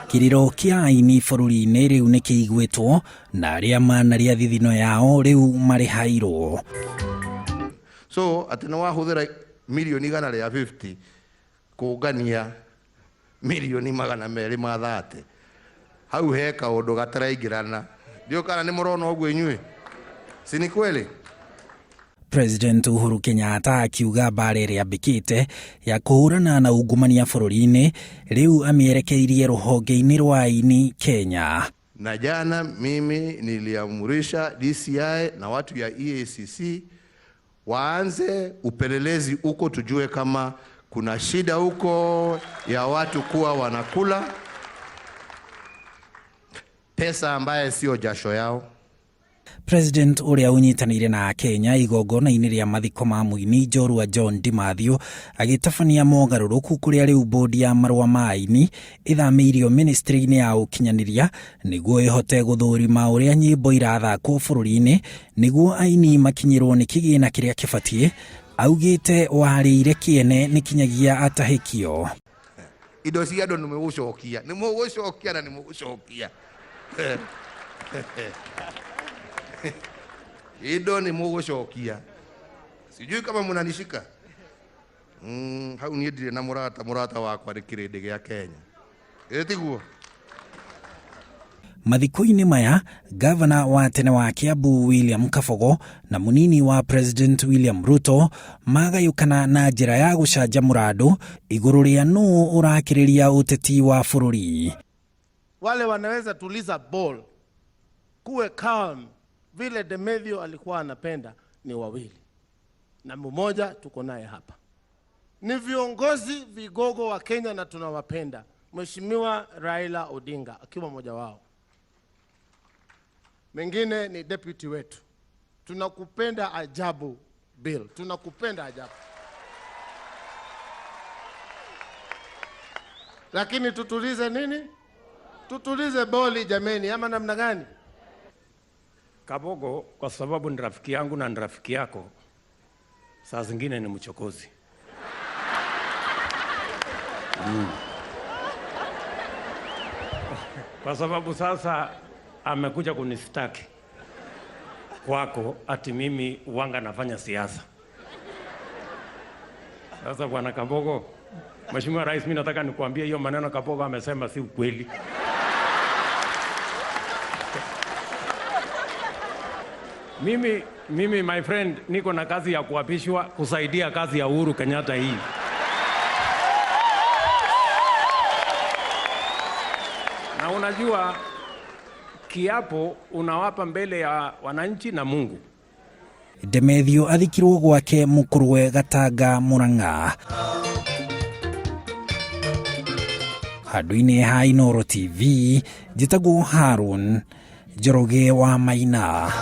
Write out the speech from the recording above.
Kĩrĩro kĩa aini bũrũri-inĩ rĩu nĩ kĩiguĩtwo na arĩa manarĩa thithino yao rĩu marĩhairwo. So atĩ nĩ wahũthĩra mirioni 150 kũngania mirioni 230, hau he kaũndũ gataraingĩrana. Ndiũĩ kana nĩ mũrona ũguo inyuĩ, si ni kweli? President Uhuru Kenyatta akiuga mbara ĩrĩa ambĩkĩte ya kũhũrana na ungumania bũrũri-inĩ rĩu amĩerekeirie rũhonge-inĩ rwa aini Kenya. Na jana mimi niliamurisha DCI na watu ya EACC waanze upelelezi huko, tujue kama kuna shida huko ya watu kuwa wanakula pesa ambaye sio jasho yao. President ũrĩa ũnyitanĩire na Kenya igongona-inĩ rĩa mathiko ma mũini njorua John Dimathew agĩtabania mogarũrũku kũrĩa rĩu bodi ya marũa ma aini ĩthamĩirio ministry-inĩ ya ũkinyanĩria nĩguo ĩhote gũthũrima ũrĩa nyĩmbo irathakwo bũrũri-inĩ nĩguo aini makinyĩrwo nĩ kĩgĩna kĩrĩa kĩbatiĩ. Augĩte warĩire kĩene nĩ kinyagia atahĩkio. Indo cia andũ nĩ mũgũcokia, nĩ mũgũcokia na nĩ mũgũcokia. Indo nĩ mũgũcokia. Sijui kama mnanishika. Hau niĩ ndirĩ na mũrata, mũrata wakwa nĩ kĩrĩndĩ gĩa Kenya. Ĩ tiguo? Mathiko-inĩ maya, gavana wa tene wa Kiambu William Kabogo na mũnini wa President William Ruto magayũkana na njĩra ya gũcanjamũra andũ igũrũ rĩa nũũ ũrakĩrĩria ũteti wa bũrũri. Wale wanaweza tuliza ball, kuwe calm vile Demetrio alikuwa anapenda ni wawili, na mmoja tuko naye hapa. Ni viongozi vigogo wa Kenya na tunawapenda, Mheshimiwa Raila Odinga akiwa mmoja wao. Mengine ni deputy wetu. Tunakupenda ajabu Bill, tunakupenda ajabu. Lakini tutulize nini? Tutulize boli jameni, ama namna gani? Kabogo kwa sababu ni rafiki yangu na ni rafiki yako, saa zingine ni mchokozi. Kwa sababu sasa amekuja kunistaki kwako ati mimi wanga nafanya siasa. Sasa bwana Kabogo, Mheshimiwa Rais, mimi nataka nikuambie hiyo maneno Kabogo amesema si ukweli. Mimi my friend, niko na kazi ya kuapishwa kusaidia kazi ya Uhuru Kenyatta hii. Na unajua kiapo unawapa mbele ya wananchi na Mungu. Demetrio athikirwo gwake mũkũrwe Gatanga Murang'a. Handũ-inĩ ha Inooro TV, njĩtagwo Harun Njoroge wa Maina.